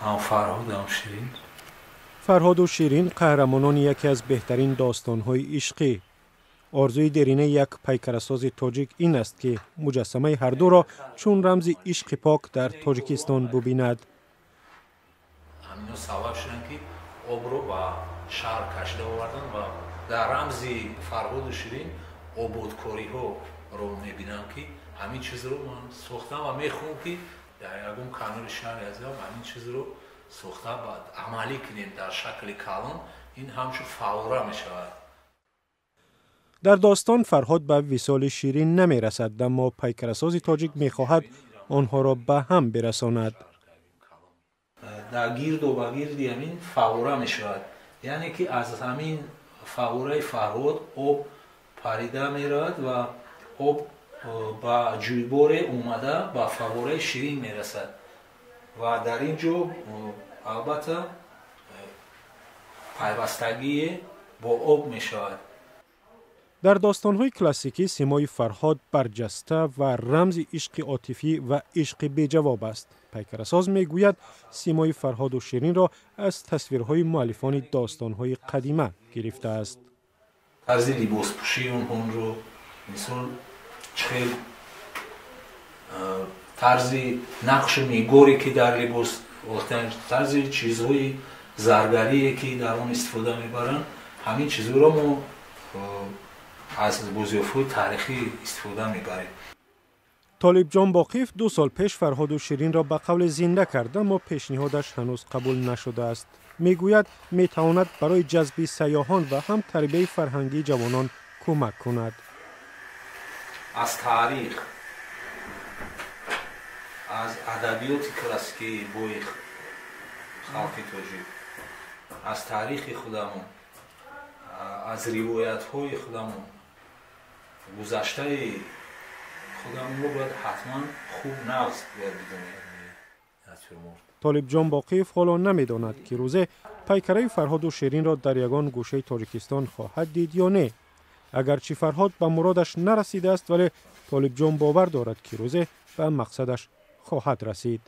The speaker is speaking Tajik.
Ҳам Фарҳод, ҳам Ширин. Фарҳоду Ширин қаҳрамонони яке аз беҳтарин достонҳои ишқӣ. Орзуи деринаи як пайкарасози тоҷик ин аст, ки муҷассамаи ҳардуро чун рамзи ишқи пок дар Тоҷикистон бубинад. Ҳамино сабаб шуданд, ки обро ба шаҳр кашида оварданд, ва дар рамзи Фарҳоду Ширин ободкориҳоро мебинам, ки ҳамин чизро ман сохтам ва мехоҳам, ки дар ягон канори шаҳри азизам ҳамин чизро сохта ба амалӣ кунем дар шакли калон. Ин ҳамчун фаввора мешавад. Дар достон Фарҳод ба висоли Ширин намерасад, аммо пайкарасози тоҷик мехоҳад онҳоро ба ҳам бирасонад. Дар гирду ба гирди ҳамин фаввора мешавад, яъне ки аз ҳамин фаввораи Фарҳод об парида меравад ва об ба ҷӯйборе омада ба фаввораи Ширин мерасад, ва дар ин ҷо албатта пайвастагие бо об мешавад. Дар достонҳои классикӣ симои Фарҳод барҷаста ва рамзи ишқи отифӣ ва ишқи беҷавоб аст. Пайкарасоз мегӯяд, симои Фарҳоду Ширинро аз тасвирҳои муаллифони достонҳои қадима гирифтааст. Тарзи либоспӯшии онҳонро, мисол, чӣ хел тарзи нақшу нигоре, ки дар либос, тарзи чизҳои заргарие, ки дар он истифода мебаранд, ҳамин чизҳоро мо аз бозёфтҳои таърихӣ истифода мебарем. Толибҷон Боқиев 2 сол пеш Фарҳоду Ширинро ба қавле зинда кард, аммо пешниҳодаш ҳанӯз қабул нашудааст. Мегӯяд, метавонад барои ҷазби сайёҳон ва ҳам тарбияи фарҳангии ҷавонон кӯмак кунад. Аз таърих, аз адабиёти классикии бои халқи тоҷик, аз таърихи худамон, аз ривоятҳои худамон, гузаштаи худамонро бояд ҳатман хуб нағз бояд бидонем. Толибҷон Боқиев ҳоло намедонад, ки рӯзе пайкараи Фарҳоду Ширинро дар ягон гӯшаи Тоҷикистон хоҳад дид ё не. Агарчи Фарҳод ба муродаш нарасидааст, вале Толибҷон бовар дорад, ки рӯзе ба мақсадаш хоҳад расид.